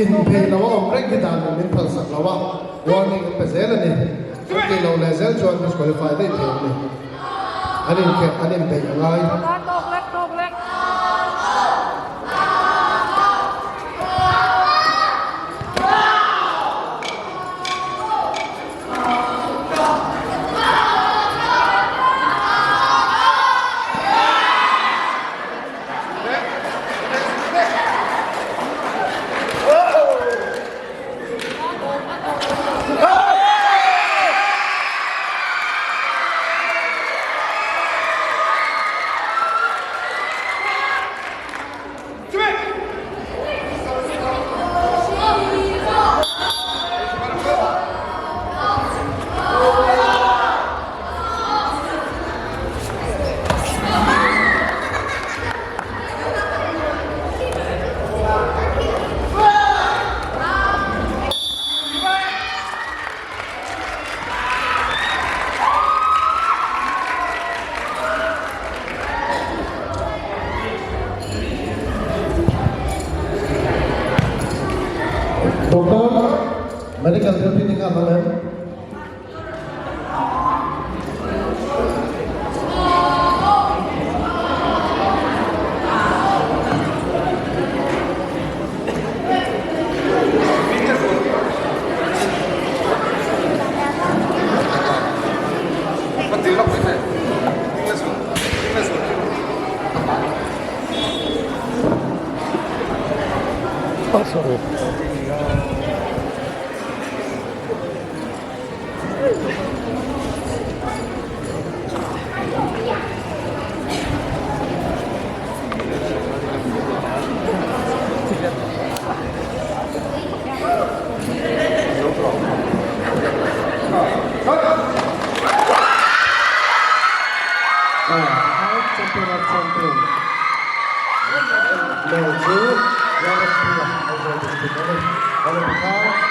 Inphei lo a awm reng hi dan in min phalsak lo a, warning an pe zel a ni. An tih loh leh zel chuan disqualify daih thei an ni. An inkhelh an inbeih a ngai. Doctor, medical duty ni kha mang em? Oh, sorry. Champion of Champion Leo chu Robert Pua Aizawl District a ni. Olympic kha.